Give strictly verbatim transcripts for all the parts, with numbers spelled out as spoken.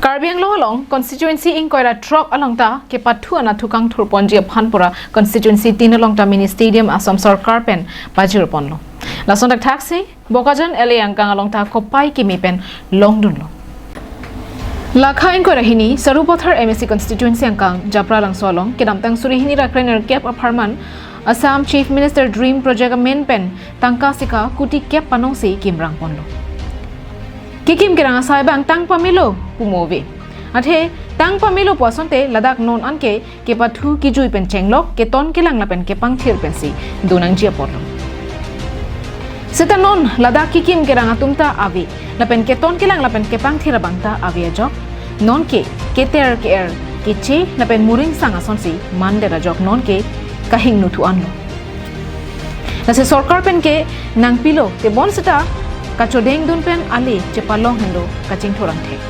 Karbi Anglong along constituency ingkoi ra throk along ta kepathu anatthu kangthur ponji aphan pura constituency tin along ta mini stadium Assam Sorkar pen pajir ponlo. Lason thakthak si Bokajan L A angkang along ta kopai kimi pen longdunlo. Lakha ingkoi ra hini Sarupathar M A C constituency angkang Japralangso along kedamtang suri hini ra krenerkep apharman Assam Chief Minister Dream Project amen pen tangka sika kuti kep panongsi kim rang ponlo. Kekim kerang asai bang tang pamelo pumo ave. Athe tang pamelo pu asonte ladak non anke kepathu kijui pen chenglok, keton kelang lapen kepangthir pensi do nangji apotlo. Seta non ladak kekim kerang atum ta ave, lapen keton kelang lapen kepangthir abang ta ave ajok, nonke keter ke-er keche lapen muringsang asonsi mandet ajok nonke kahingnuthu anlo. Lasi sorkar pen ke nangpilo, tebon seta kachodengdun pen ale chepalong henlo kachingthur angthek.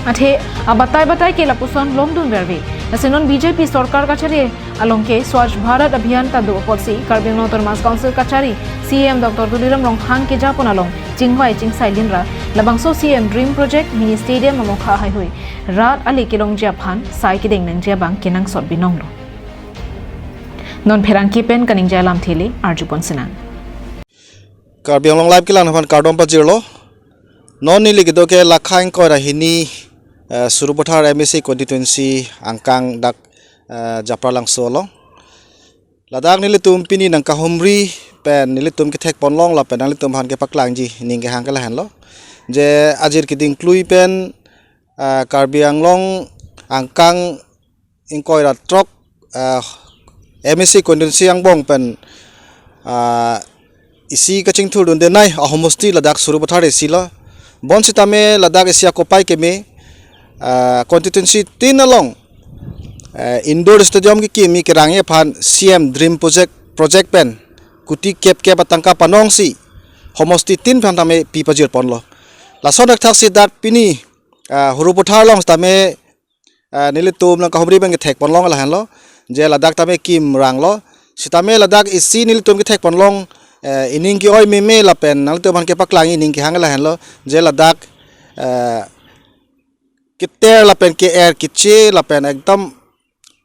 Athe abatai batai ke lapuson longdun verve. Lasi non B J P sorkar kachari along ke Swachh Bharat Abhiyan ta do apotsi Karbi Anglong Autonomous Council kachari C E M Doctor Tuliram Ronghang kejapon along chingvai chingsai linra labangso C E M Dream Project mini stadium amokha haihui rat ale kelongji aphan sai kedeng nangji abang kenangsot binonglo. Non pherangke pen kaningje alamthe le arjupon sinang. Karbi Anglong Live kelang aphan kardom pajirlo. Non neli kedo ke Lakha ingkoi ra hini, eh, Sarupathar M A C constituency angkang dak, eh, Japralangso along. Ladak nelitum pini nangkahumri pen nelitum kethek ponlong lapen nanglitum aphan kepaklangji ning kehang ke lahenlo. Je ajir keding klui pen, eh, Karbi Anglong angkang ingkoi ra throk, eh, M A C constituency angbong pen, eh, isi kachingthurdunde nai ahomosti ladak Sarupathar A C lo. Bonsitame ladak isi akopai keme, eh, constituency tin along, eh, indoor stadium kekimi kerangji aphan C E M Dream Project, project pen kuti kep kep atangka panongsi homosti tin aphan tame pi pajir ponlo. Lason thakthak si dak pini, eh, Sarupathar along tame, eh, nelitum nangkahumri pen kethek ponlong lahenlo. Je ladak tame kim ranglo. Sitame ladak isi nelitum kethek ponlong, eh, ining ke-oi meme lapen nanglitum aphan kepaklang ining kehang lahenlo. Je ladak, eh, keter lapen ke-er keche lapen ekdom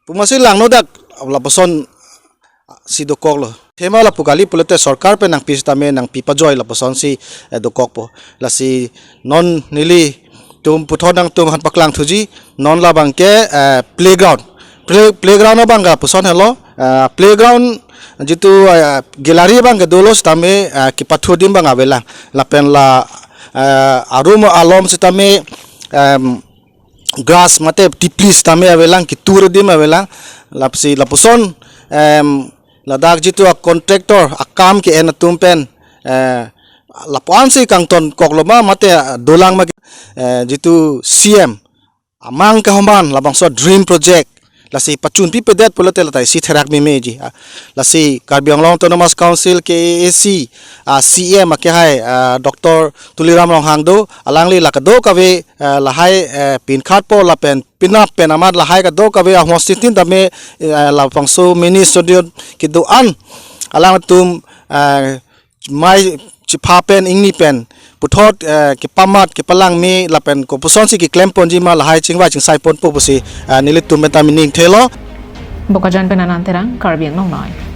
pumasi langno dak lapuson si dokoklo. Thema lapu kali pulote sorkar pen nangpi sitame nangpi pajoi lapusonsi, eh, dokokpo. Lasi non nelitum puthot nangtum aphan paklangthuji, non labang ke, eh, playground. Play, playground abang ke lapuson helo, eh, playground jitu, eh, gallery abang ke dolo sitame, eh, kepathu adim abang avelang. Lapen la, eh, arum alom sitame, em, grass mate tipli sitame avelang, ketur adim avelang, lasi lapuson, em, ladak jitu a-contractor akam ke-en atum pen, eh, lapu-ansi kangtonkoklo ma mate dolang ma, eh, jitu C E M amang kahoman labangso Dream Project lasi pachunpipedet pulote lata isi therak memeji. Ah, lasi Karbi Anglong Autonomous Council, K A A C, ah, C E M akehai, ah, Doctor Tuliram Ronghang do, alangli la kadokave, eh, lahai, eh, pinkhatpo lapen penap pen amat lahai kadokave ahomosti tin tame, eh, labangso mini stadium kedo-an alangtum, eh, mai chipha pen ingni pen puthot, eh, kepamat kepalang me lapen kopuson si keklem ponji ma lahai chingvai chingsai ponpo pusi, eh, nelitum pen tame ning thelo. Bokajan pen Anand Terang, Karbi Anglong Live.